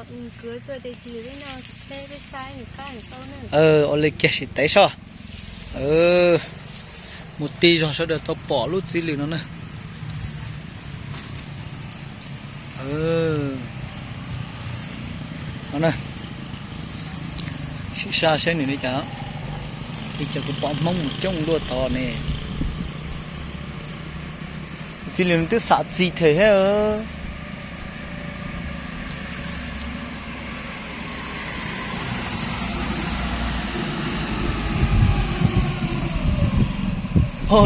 Ua li kiag sim tev soj. Mus ti zog sawv daws tau pom lub txiv lws no na. Sim saj seb nws li cas. Li cas kuv pom Hmoob mus coob luaj tod ne. Txiv lws twb xam txi them thiab.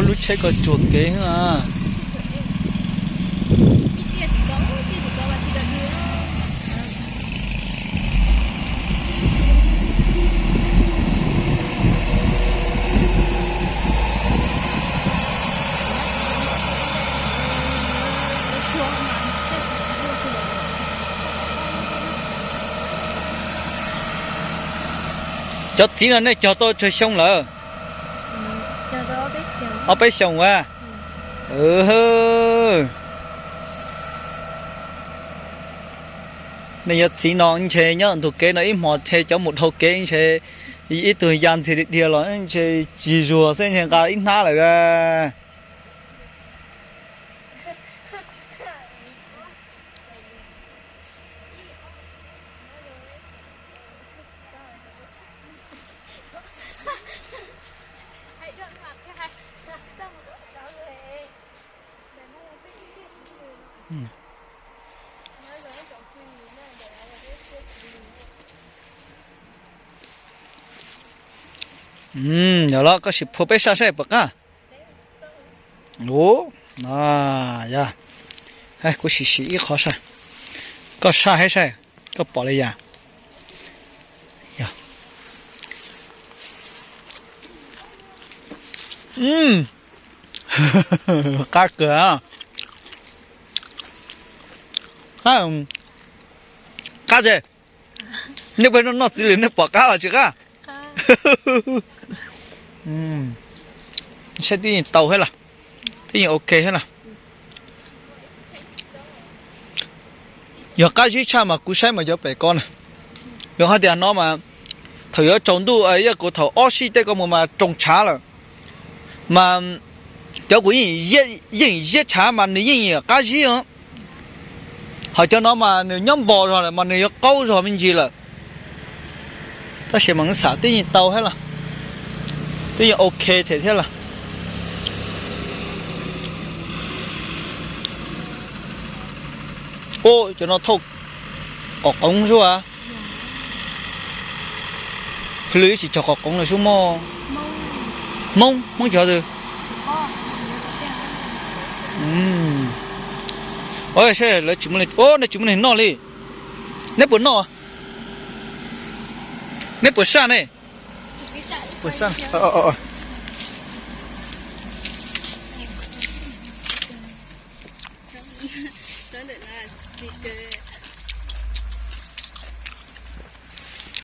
Lub tsheb ko tsuag kev. Cov txiv no nej cog tau tsawg xyoo lawm? Ob peb xyoos a. Nej cov txiv no ntshe nyob ntug kev no ib hmo ntshe cov mus dhau kev ntshe ib tug ya ntxhi dhia los ntshe tsis zuag xwb ntshe nqa ib hnab lawm. Yog los koj sim phua peb saj saib puas qab. Ua, yog, kuv sim sim ib qho saib. Koj saj saib, koj pom li yam. Qab kawg. Qab, qab es. Nej peb noj noj txiv lws nej pom qab los tsis qab? Saib twb yeej tau thiab los, twb yeej ok thiab los. Yog qab zib tshaj mas kuv saib mas yuav pem ko na. Yog hais tias no mas thaum yuav tsaus ntuj, yog kuv thaum ob sij tej ko mus mas roos tshav lawm. Mas cov kuv yeej ziab tshav mas nws yeej qab zib os. Ho cov no mas nws nyob npos zog lawm mas nws yuav qaub zog me ntsis lawm. Tab sis mas xam twb yeej tau thiab los, twb yeej ok thiab los. Ua cov no thauj qos qoov sub a. Pw lw tsis tsaug qos qoov lawm sub mog. Hmoob, Hmoob cov twg? Saib lawv tsis muaj, nej tsis muaj neeg noj li. Neb puas noj? Neb puas saj ne? Puas saj?